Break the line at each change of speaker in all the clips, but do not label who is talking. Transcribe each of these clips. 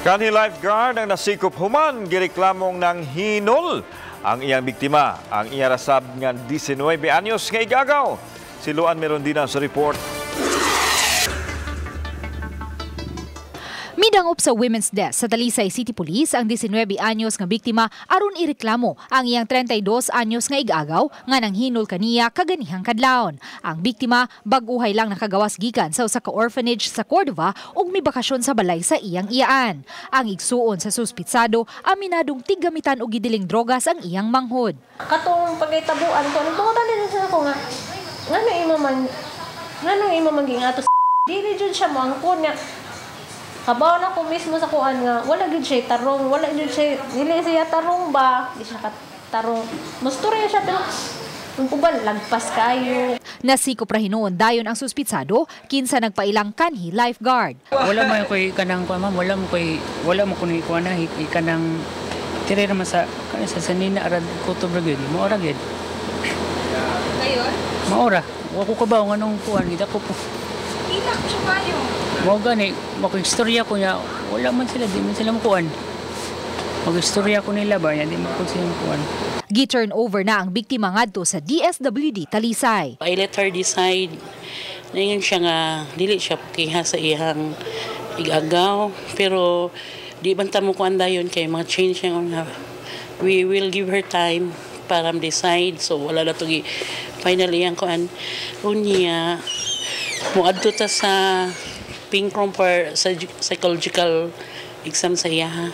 Kanhi lifeguard ang nasikop human gireklamong ng hinol ang iyang biktima, ang iya rasab nga 19 anyos nga igagaw. Si Luan Merondina sa report.
Midangop sa Women's Desk sa Talisay City Police ang 19 anyos nga biktima aron ireklamo ang iyang 32 anyos nga igagaw nga nanghinol kaniya kaganihang kadlawon. Ang biktima bag-uhay lang nakagawas gikan sa usa ka orphanage sa Cordova ug mibakasyon sa balay sa iyang iyaan. Ang igsuon sa suspitsado aminadong tiggamitan og gidiling drogas ang iyang manghod.
Katong pagitabuan ko, nagpangutan din sa ako nga ngano imo man gingato dili jud siya moangkon nga. Kabaw na ko mismo sa kuan nga wala gyud siya tarong, wala gyud siya, dili siya tarong ba, di siya katarong. Mustorya siya pero ang uban lagpas kayo.
Nasikop ra hinuon dayon ang suspitsado kinsa nagpailang kanhi lifeguard.
Wala man koy kanang kuan ma'am, wala mo kuno kuan na kanang tire ra man sa kanang sa sanina arad kutob ra gyud, mao ra gyud.
Ngayon?
Mao ra. Wa ko kabaw nganong kuan gidako po.
Kita ko siya kayo.
Mao gani, mag-istorya ko niya, wala man sila, di man sila makuan. Mag-istorya ko nila ba, di man ko sila makuan.
Gi-turn over na ang biktima ngadto sa DSWD Talisay.
I let her decide. Ngayon siya nga, dili siya kiha sa iyang igagaw. Pero di man ta mo kuan dayon kay mga change niya nga. We will give her time para decide. So wala na to finally ang kuan. Unya, muadto ta sa pink room for psychological exam sa iya.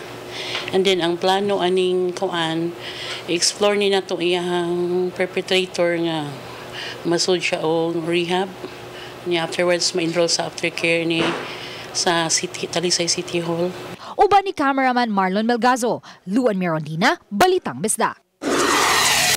And then ang plano aning kuan, explore ni nato iyang perpetrator nga masud siya og rehab. Niya afterwards ma-enroll sa aftercare ni sa City Talisay City Hall.
Uban ni cameraman Marlon Melgazo, Luan Mirondina, Balitang Bisdak.